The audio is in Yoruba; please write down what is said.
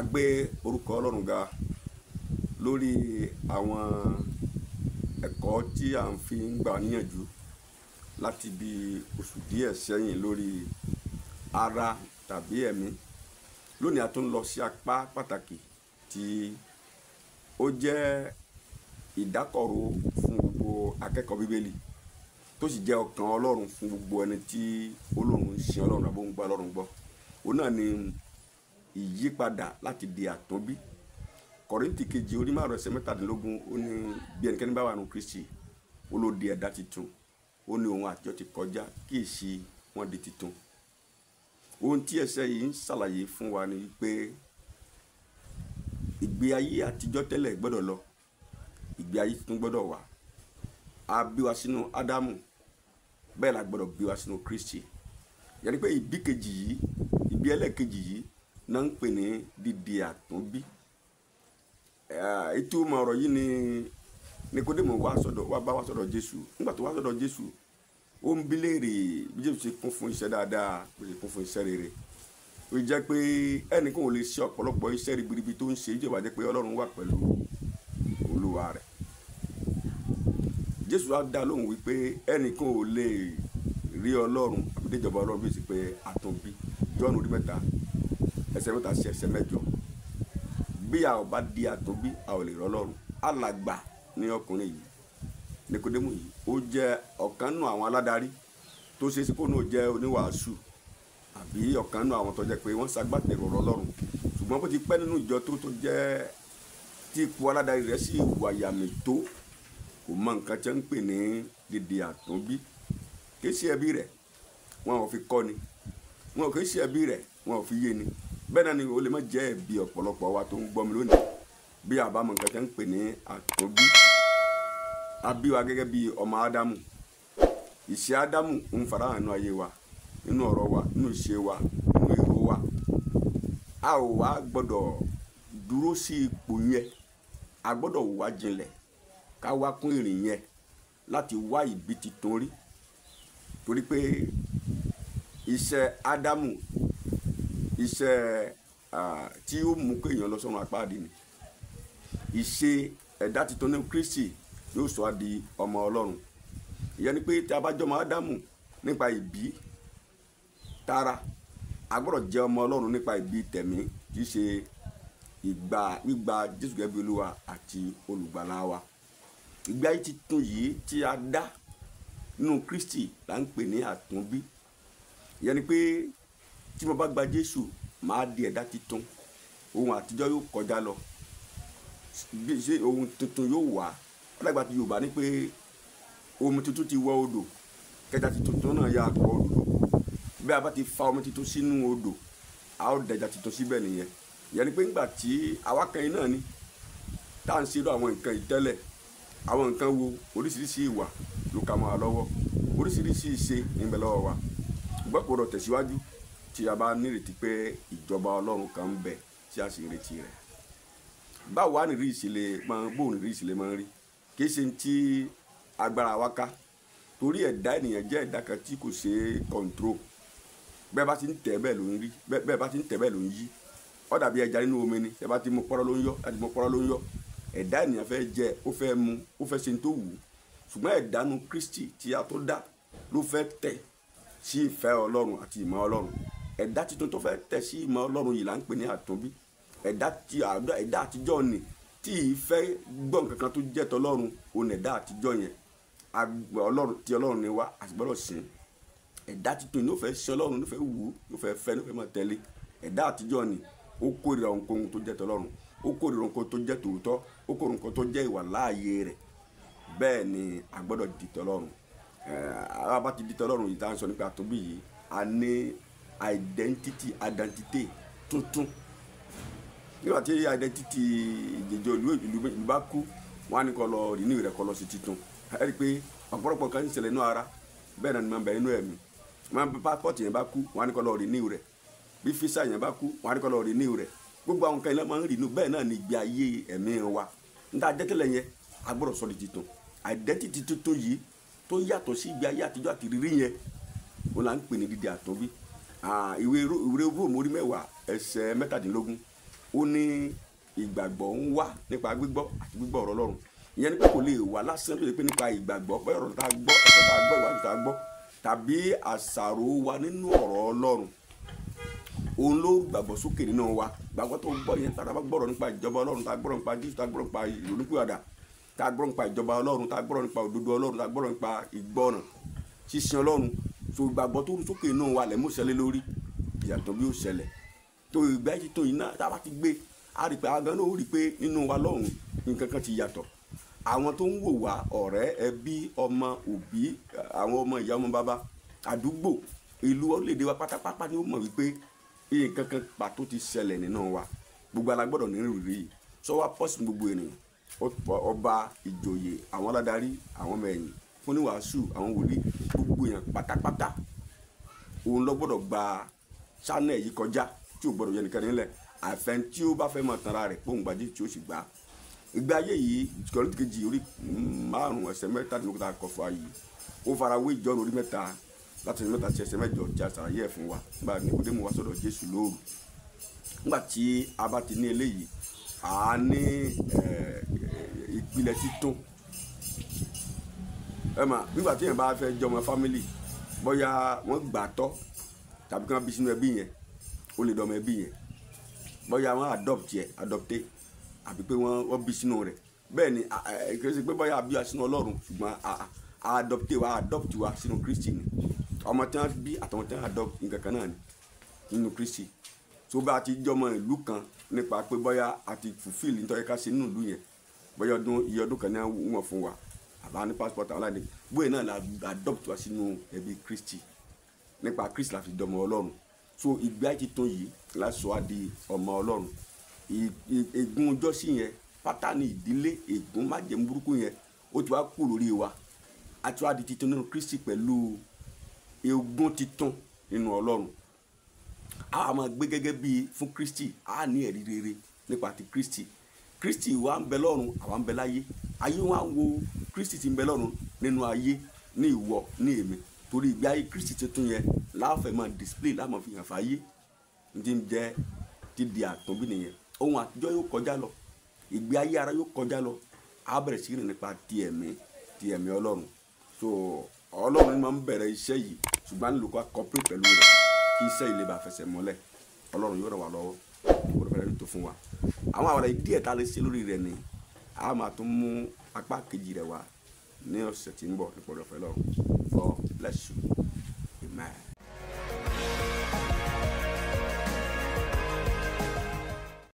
Gbé orúkọ Ọlọ́run ga lórí àwọn ẹ̀kọ́ tí à ń fi ń gbà níyànjú láti bí oṣù díẹ̀ sẹ́yìn lórí ara tàbí ẹ̀mí. Lónìí a tún lọ sí apá pàtàkì tí ó jẹ́ ìdákọ̀ró fún gbogbo akẹ́kọ̀ọ́ Bíbélì, tó sì jẹ́ ọkàn Ọlọ́run fún gbogbo ẹni tí ó lóun ń sin Ọlọ́run àbó ń gba Ọlọ́run gbọ́. Òun náà ni ìyípadà láti di àtúnbí. Kọ́ríńtì kejì orí 5 ẹsẹ̀ 17, ó ní bí ẹnikẹ́ni bá wà nínú Kristi, ó ló di ẹ̀dá titun, ó ní ohun àtijọ́ ti kọjá, kíyèsí wọ́n di titun. Ohun tí ẹsẹ̀ yìí ń ṣàlàyé fún wa ni pé ìgbé ayé àtijọ́ tẹ́lẹ̀ gbọ́dọ̀ lọ, ìgbé ayé tuntun gbọ́dọ̀ wà. A bí wa sínú Ádámù, bẹ́ẹ̀ la gbọ́dọ̀ bí wa sínú Kristi. Yẹn ni pé ìbí kejì yìí, ìbí ẹlẹ́ẹ̀kejì yìí náà ń pè ní dídi àtúnbí. Ìtumọ̀ ọ̀rọ̀ yìí ni Nikodémù wá bá wá sọ́dọ̀ Jésù. Nígbà tó wá sọ́dọ̀ Jésù, ó ń bi léèrè bí Jésù ṣe kún fún iṣẹ́ dáadáa, bó ṣe kún fún iṣẹ́ rere. Ó jẹ́ pé ẹnìkan ò lè ṣe ọ̀pọ̀lọpọ̀ iṣẹ́ ribiribi tó ń ṣe, ìjọba jẹ́ pé Ọlọ́run wà pẹ̀lú Olúwa rẹ̀. Jésù á dá lóhùn wípé ẹnìkan ò lè rí Ọlọ́run àbí déjọba Ọlọ́run bí ó sì pé àtúnbí. Jọ́ọ̀nù orí 3 ẹsẹ̀ 3 sí ẹsẹ̀ 8. Bí a ò bá di àtúnbí, a ò lè rí Ọlọ́run. Alàgbà ní ọkùnrin yìí, Nikodémù yìí, ó jẹ́ ọ̀kan nínú àwọn aládarí tó ṣe é ṣe kó náà jẹ́ oníwàásù àbí ọ̀kan nínú àwọn tó jẹ́ pé wọ́n ṣagbátẹrù ọ̀rọ̀ Ọlọ́run. Ṣùgbọ́n bó ti pẹ́ nínú ìjọ tó jẹ́ tí ipò aládarí rẹ̀ sì wà yàmì tó, kò mọ nǹkan tí wọ́n ń pè ní dídi àtúnbí. Kì í ṣe ẹbí rẹ̀ wọn ò fi kọ́ ni, wọn ò kì í ṣe ẹbí rẹ̀ wọn ò fi yé ni. Bẹ́ẹ̀ náà ni ó lè má jẹ́ ẹ̀bi ọ̀pọ̀lọpọ̀ wa tó ń gbọ́ mi lónìí bí a bá mọ nǹkan tí wọ́n ń pè ní àtúnbí. A bí wa gẹ́gẹ́ bí ọmọ Ádámù. Ìṣe Ádámù ń farahàn nínú ayé wa, nínú ọ̀rọ̀ wa, nínú ìṣe wa, nínú èrò wa. A ò wá gbọ́dọ̀ dúró sí ipò yẹn, a gbọ́dọ̀ wá jinlẹ̀ ká wá kún ìrìn yẹn láti wá ìbí titun rí. Torí pé iṣẹ́ Ádámù, iṣẹ́ tí ó mú kéèyàn lọ sọ́run àpáàdì ni. Ìṣe ẹ̀dá titun ní Kristi yóò sọ á di ọmọ Ọlọ́run. Ìyẹn ni pé tí a bá jẹ́ ọmọ Ádámù nípa ìbí tara, a gbọ́dọ̀ jẹ́ ọmọ Ọlọ́run nípa ìbí tẹ̀mí, tí í ṣe gbígba Jésù gẹ́gẹ́ bí Olúwa àti olùgbàlà wa. Ìgbé ayé titun yìí tí a dá nínú Kristi là ń pè ní àtúnbí. Ìyẹn ni pé tí mo bá gba Jésù, màá di ẹ̀dá titun. Ohun àtijọ́ yóò kọjá lọ, bí ṣe ohun tuntun yóò wá. Ó dàgbà tí Yorùbá ní pé omi tuntun ti wọ odò, kẹja tuntun náà yà pọ̀ odò. Bí a bá ti fa omi tuntun sínú odò, a ó dẹja tuntun síbẹ̀ nìyẹn. Ìyẹn ni pé nígbà tí àwa kan yìí náà ni tá à ń ṣerú àwọn nǹkan ìtẹ́lẹ̀, àwọn nǹkan wo oríṣiríṣi ìwà ló ka mọ́ wa lọ́wọ́, oríṣiríṣi ìṣe ń bẹ lọ́wọ́ wa. Ṣùgbọ́n kò rọ̀ tẹ̀síwájú tí a bá nírètí pé ìjọba Ọlọ́run kan ń bẹ tí a sì ń retí rẹ̀. Báwo wá nìrí ìṣẹ̀lẹ̀ máa ń, bóun nìrí ìṣẹ̀lẹ̀ máa ń rí? Kì í ṣe ti agbára wa ká, torí ẹ̀dá ènìyàn jẹ́ ẹ̀dá kan tí kò ṣe é kọ̀ǹtró. Bẹ́ẹ̀ bá ti ń tẹ̀ bẹ́ẹ̀ ló ń rí, bẹ́ẹ̀ bá ti ń tẹ̀ bẹ́ẹ̀ ló ń yí. Ó dàbí ẹja nínú omi ni, tẹ́ bá ti mú pọ́rọ́ ló ń yọ́, láti mú pọ́rọ́ ló ń yọ́. Ẹ̀dá ènìyàn fẹ́ jẹ, ó fẹ́ mu, ó fẹ́ ṣe ohun tó wù ú. Ṣùgbọ́n ẹ̀dá nu Kristi tí a tó dá ló fẹ́ tẹ̀ sí ìfẹ́ Ọlọ́run àti ìmọ̀ Ọlọ́run. Ẹ̀dá tuntun tó fẹ́ tẹ̀ sí ìmọ̀ Ọlọ́run yìí là ń pè ní àtúnbí. Ẹ̀dá àtijọ́ ni tí ìfẹ́ gbọ́ nǹkan kan tó jẹ́ tọlọ́run, òun ẹ̀dá àtijọ́ yẹn. Ọlọ́run tí Ọlọ́run ni wá, a sì gbọ́dọ̀ sìn. Ẹ̀dá tuntun ni ó fẹ́ sin Ọlọ́run, ló fẹ́ wù ú, ló fẹ́ fẹ́, ló fẹ́ máa tẹ̀lé. Ẹ̀dá àtijọ́ ni ó kórìíra ohunkóhun tó jẹ́ tọlọ́run, ó kórìíra ohunkóhun tó jẹ́ tòótọ́, ó kórìíra ohunkóhun tó jẹ́ ìwà láàyè rẹ̀. Bẹ́ẹ̀ ni a gbọ́dọ̀ di tọlọ́run. A bá ti di tọlọ́run yìí tá à ń sọ nípa àtúnbí yìí, a ní identity tuntun. Nígbà tí identity ìjẹjọ ìlú bá kú, wọ́n á ní kó lọ renew rẹ̀, kó lọ sí titun. Ẹ rí i pé ọ̀pọ̀lọpọ̀ kan ń ṣẹlẹ̀ nínú ara, bẹ́ẹ̀ náà ni máa ń bẹ nínú ẹ̀mí. Máa ń passport yẹn bá kú, wọ́n á ní kó lọ renew rẹ̀. Bí visa yẹn bá kú, wọ́n á ní kó lọ renew rẹ̀. Gbogbo àwọn nǹkan yẹn máa ń renew, bẹ́ẹ̀ náà ni ìgbé ayé ẹ̀mí wa. Níta jẹ́tẹ̀lẹ̀ yẹn, a gbọ́dọ̀ sọ di titun. Identity tuntun yìí tó yàtọ̀ sí ìgbé ayé àtijọ́ àti rírí yẹn, òun là ń pè ní dídi àtúnbí. Ìwé Róòmù orí 10 ẹsẹ̀ 17. Ó ní ìgbàgbọ́ ń wá nípa gbígbọ́ àti gbígbọ́ ọ̀rọ̀ Ọlọ́run. Ìyẹn ni pé kò lè wá lásán bí ó ṣe pé nípa ìgbàgbọ́, bóyá ọ̀rọ̀ tá a gbọ́, ẹ̀kọ́ tá a gbọ́, ìwádìí tá a gbọ́, tàbí àṣàrò wa nínú ọ̀rọ̀ Ọlọ́run, òun ló gbàgbọ́ sókè nínú wa. Gbàgbọ́ tó gbọ́ yẹn, tá a bá gbọ́rọ̀ nípa ìjọba Ọlọ́run, tá a gbọ́rọ̀ nípa Jésù, tá a gbọ́rọ̀ nípa ìrònúpìwàdà, tá a gbọ́rọ̀ nípa ìjọba Ọlọ́run, tá a gbọ́rọ̀ nípa òdodo Ọlọ́run, tá a gbọ́rọ̀ nípa ìgbọràn ṣíṣe Ọlọ́run. So ìgbàgbọ́ tó rú sókè nínú wa lẹ́mú ṣẹlẹ̀ lórí ìyàtọ̀ bí ó ṣẹlẹ̀. Tó ìgbà yìí tó iná tá a bá ti gbé, a rí pé àwọn gan náà ó rí pé nínú wa lọ́hùn nǹkan kan ti yàtọ̀. Àwọn tó ń wò wá, ọ̀rẹ́, ẹbí, ọmọ, òbí, àwọn ọmọ ìyá, ọmọ bàbá, àdúgbò, ìlú, orílẹ̀-èdè wa pátápátá ni ó mọ̀ wípé nǹkan kan pàtó ti ṣẹlẹ̀ nínú wa. Gbogbo la gbọ́dọ̀ ní ìrírí yìí. Sọ wá pọ̀ sí gbogbo ènìyàn, ọba, ìjòyè, àwọn aládarí, àwọn ọmọ ẹ̀yìn, fún oníwàásù, àwọn wòlíì, gbogbo èèyàn pátápátá òun ló gbọ́dọ̀ gba channel yìí kọjá, tí ò gbọ́dọ̀ yẹ nìkan nílẹ̀. Àfẹn tí ó bá fẹ́ máa tanra rẹ̀ pé òun gba Jésù tí ó sì gbà á. Ìgbé ayé yìí, Kọ́ríńtì kejì orí 5 ẹsẹ̀ 13 tá a kọ fún wa yìí, ó fara wé Jọ́ọ̀nù orí 3 láti ẹsẹ̀ 3 sí ẹsẹ̀ 8 tí a ṣàlàyé ẹ̀ fún wa. Nígbà Níkódémù wá sọ́dọ̀ Jésù lóru. Nígbà tí a bá ti ní eléyìí, a ní ìpìlẹ̀ títún. Ẹ mà, nígbà tí èèyàn bá fẹ́ jọmọ fámílì, bóyá wọ́n gbà tọ́ tàbí kí wọ́n bí sínú ẹbí yẹn, ó lè dọmọ ẹbí yẹn. Bóyá wọ́n adopt yẹ, adopte, àbí pé wọ́n bí sínú rẹ̀. Bẹ́ẹ̀ ni, kì í ṣe pé bóyá a bí wa sínú Ọlọ́run, ṣùgbọ́n a adopte wa, adopt wa sínú Kristi ni. Ọmọ tí wọ́n bí àtọmọ tí wọ́n adopt nǹkan kan náà ni nínú Kristi. Tó bá ti jọmọ ìlú kan nípa pé bóyá a ti fulfill nítorí ká ṣe nínú ìlú yẹn, bóyá iye ọdún kan ní wọ́n fún wa, àbá ní passport àwọn aláìní, bóyá náà la adopt wa sínú ẹbí Kristi. Nípa Kristi la fi dọmọ Ọlọ́run. So ìgbé ayé titun yìí la sọ wá di ọmọ Ọlọ́run. Ègún ọjọ́sí yẹn, pátánì ìdílé, ègún májẹ̀mú burúkú yẹn, ó ti wá kú lórí wa. A ti wá di titun nínú Kristi pẹ̀lú ègún titun nínú Ọlọ́run. A máa gbé gẹ́gẹ́ bí fún Kristi, a ní ẹ̀rí rere nípa ti Kristi. Kristi wa ń bẹ lọ́run, àwa ń bẹ láyé. Ayé wa ń wo Kristi tí ń bẹ lọ́run nínú ayé, ní ìwọ, ní èmi. Torí ìgbé ayé Kristi tuntun yẹn láfẹ̀ẹ́ máa display, láàmú fi hàn fáyé. Ní ti ń jẹ́ ti di àtúnbí nìyẹn. Ohun àtijọ́ yóò kọjá lọ, ìgbé ayé ara yóò kọjá lọ. A bẹ̀rẹ̀ sí rìn nípa ti ẹ̀mí, ti ẹ̀mí Ọlọ́run. So Ọlọ́run ni máa ń bẹ̀rẹ̀ iṣẹ́ yìí, ṣùgbọ́n a nílò ká cooperate pẹ̀lú rẹ̀ kí iṣẹ́ yìí lè bá fẹsẹ̀ mọ́lẹ̀. Ọlọ́run yóò ràn wá lọ́wọ́, ó fẹ́rẹ̀ tó fún wa. Àwọn àwàdà díẹ̀ tá a lè ṣe lórí rẹ̀ ni a máa tún mú apá kejì rẹ̀ wá ní ọ̀sẹ̀ tí ń bọ̀ nípa ọ̀rọ̀ ọ̀fẹ́ Ọlọ́run. God bless you.